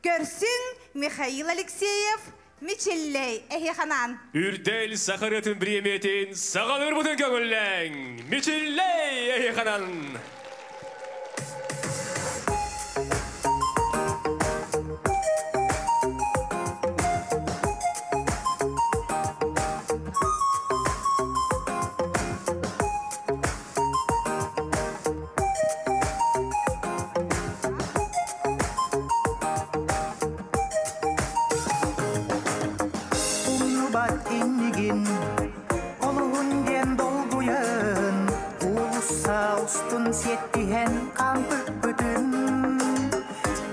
Көрсүҥ Михаил Алексеев, Мичиллэй эһиэханан. Үрдэл сахарытын бириэмийэтин саҕалыырбытын көҥүллээҥ! Мичиллэй эһиэханан! Умнубат иннигин, олуһун диэн долгуйан, уулусса устун сиэттиһэн хаампыппытын,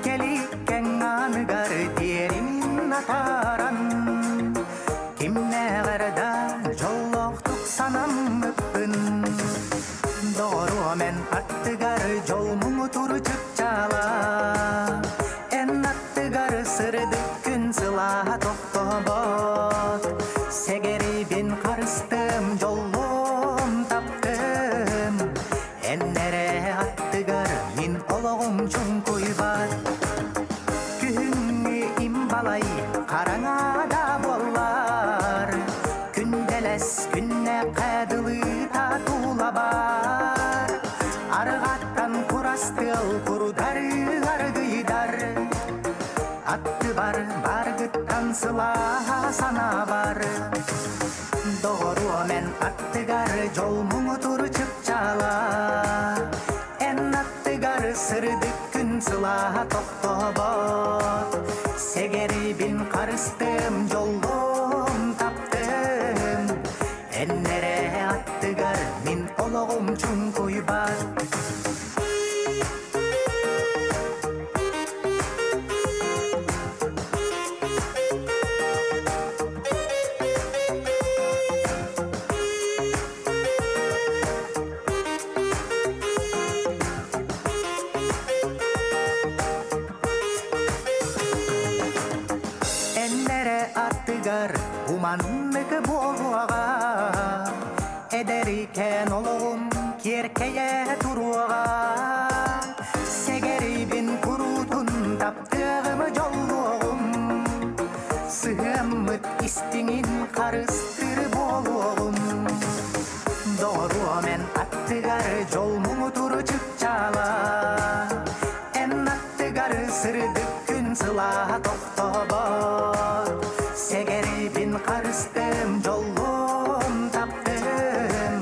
кэликкэҥ ааныгар диэримин атааран, кимнээҕэр да дьоллоохтук санаммыппын. Доҕоруом эн аттыгар дьол муҥутуур чыпчаала, эн аттыгар сырдык күн сылааһа тохтобот. Сэгэрибин харыстым, дьоллуом таптым, эн эрэ аттыгар мин олоҕум чуҥкуйбат. Күһүҥҥү им балай хараҥа да буоллар, күндэлэс күннэххэ дылыта тулабар. Арҕаттан курас тыал курдары аргыйдар, аттыбар баргыттан сылааһа санаабар. Доҕоруом эн аттыгар дьол муҥутуур чыпчаала, эн аттыгар сырдык күн сылааһа тохтобот. Сэгэрибин харыстым, дьоллуом таптым, эн эрэ аттыгар мин олоҕум чуҥкуйбат. Эннере аттыгар уманнык буолуоҕа, эдэрикэн олоҕум киэркэйэ туруоҕа. Сэгэрибин куруутун таптыаҕым дьоллуоҕум, сыһыаммыт истиҥин харыстыр буолуоҕум. Доҕоруом эн аттыгар дьол муҥутуур чыпчаала, эн аттыгар сырдык күн сылааһа тохтобот. Сэгэрибин харыстым, дьоллуом таптым,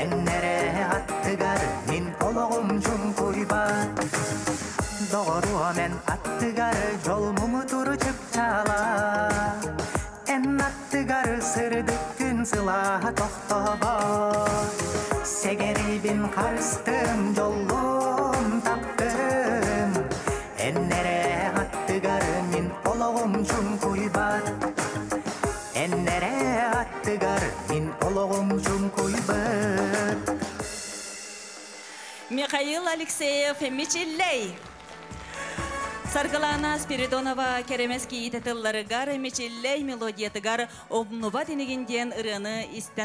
эн эрэ аттыгар мин олоҕум чуҥкуйбат. Доҕоруом эн аттыгар дьол муҥутуур чыпчаала, эн аттыгар сырдык күн сылааһа тохтобот. Сэгэрибин харыстым, дьоллуом таптым, эн эрэ аттыгар мин олоҕум чуҥкуйбат. Эн эрэ аттыгар мин олоҕум чуҥкуйбат. Михаил Алексеев Мичиллэй. Саргылана Спиридонова Керемес кийиитэ тылларыгар Мичиллэй мелодиятыгар Обнубат инигин диэн ырыаны истэн.